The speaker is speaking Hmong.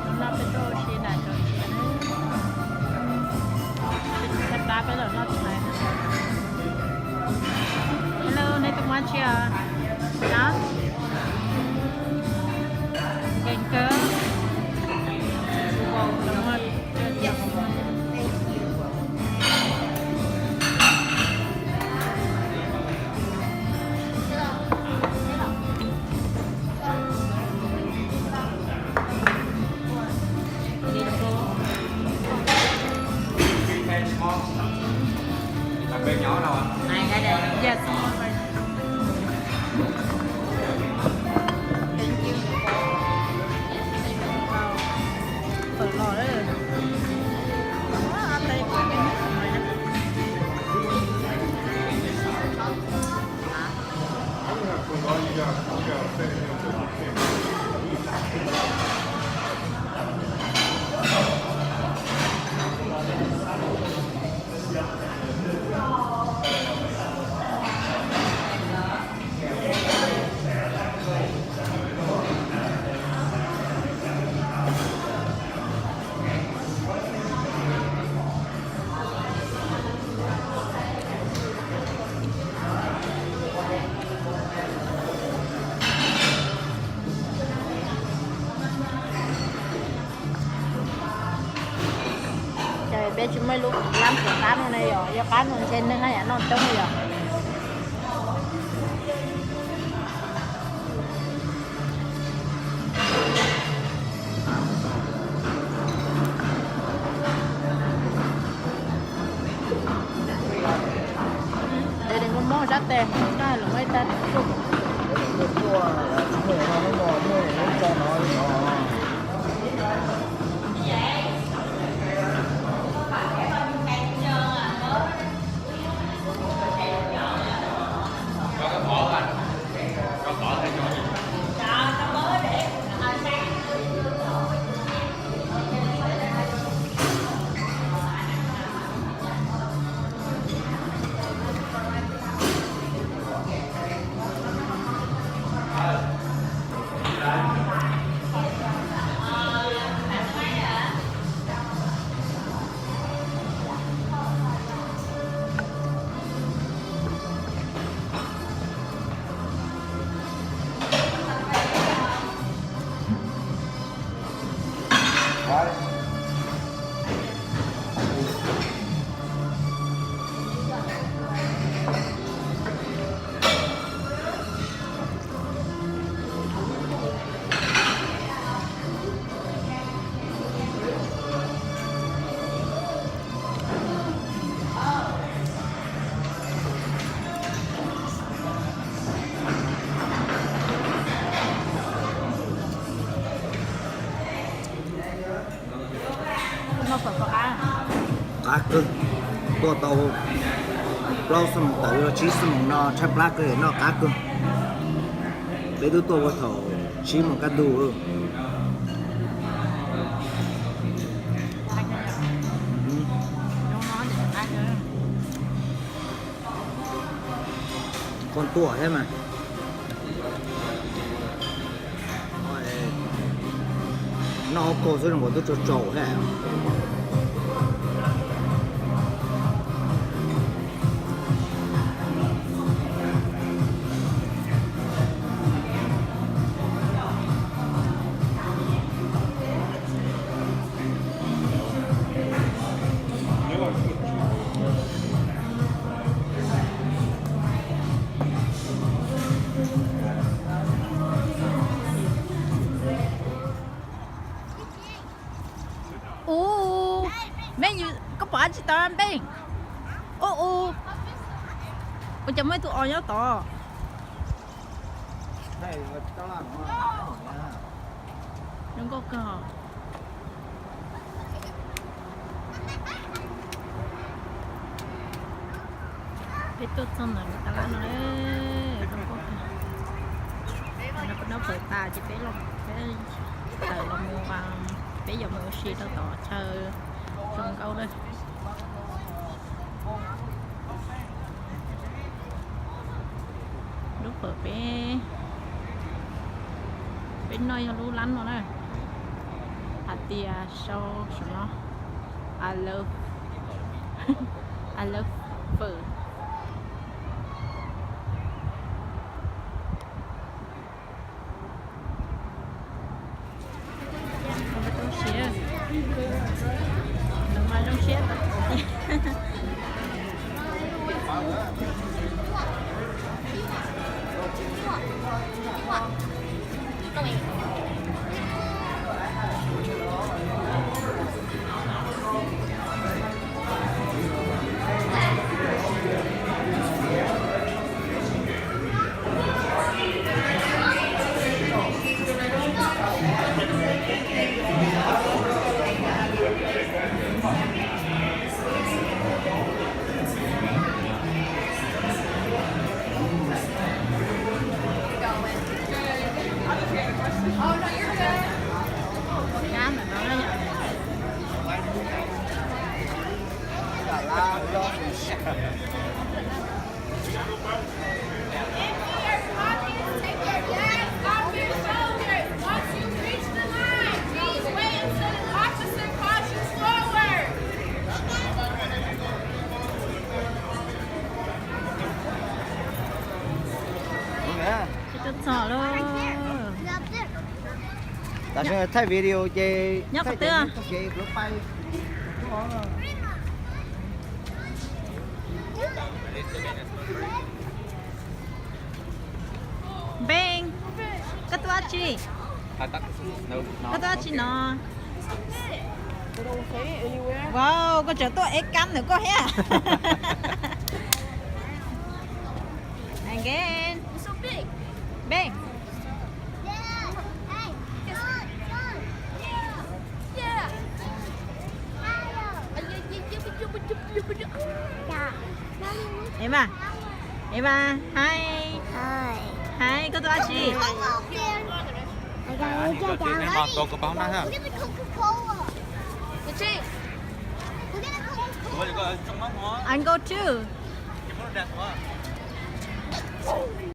Hnub no peb tuaj ua si nram Tsaus Ntsia na. Peb tsis thaj plab peb los noj tshais. Hello, nej tuaj muab tshais os? No. Nkees kawg. Wow, los muaj. Yes. Thank you. Phở lò đấy. Ăn đây có cái nước này. Ces peb tsis muaj ib lub lab puas qab no ne yom, yog qab no ntshe neeg haj yam noj coob li yom. Ces nws muaj mob sab tes, noj lawm muaj ib tab tuaj. Qab kawg, tuaj tau plaub xuab moos tawm los tsib xuab moos no tshaib plab kawg, noj qab kawg. Peb twb tuaj ua thaum tsib moos kaj ntug. Koj tuaj thiab mas. Noj ob kaug xwb zoo nkaus twb tsaus tsaus thiab. Ub, me nyuam, koj pom dab tsi tau npe? Ub ub, ua cas muaj ib tug os nyob tod? Zoo nkauj kawg. Peb tuaj txog ntawm lub taj laj no, zoo nkauj kawg. No peb noj fawm tas ces peb los, peb tawm los mus, peb yuav mus ua si rau tom chaw zoo nkauj na. Lub fawm peb, peb Peb no yog lub lab no na, hais tias sau saum no, I love, I love fawm. Zoo siab, lawv mas zoo siab. Empty your pockets, take your bags off your shoulders. Once you reach the line, please wait until an officer calls you forward. Tsis tuaj txog lauj. Tam sim no thaij video ces nyob qhov twg? Npeej, koj tuaj dab tsi? Koj tuaj dab tsi no? Wow, koj tseem tuaj ev kab ntawm koj thiab. Again. Npeej. Eva, Eva, hi. Hi, koj tuaj dab tsi? I go too.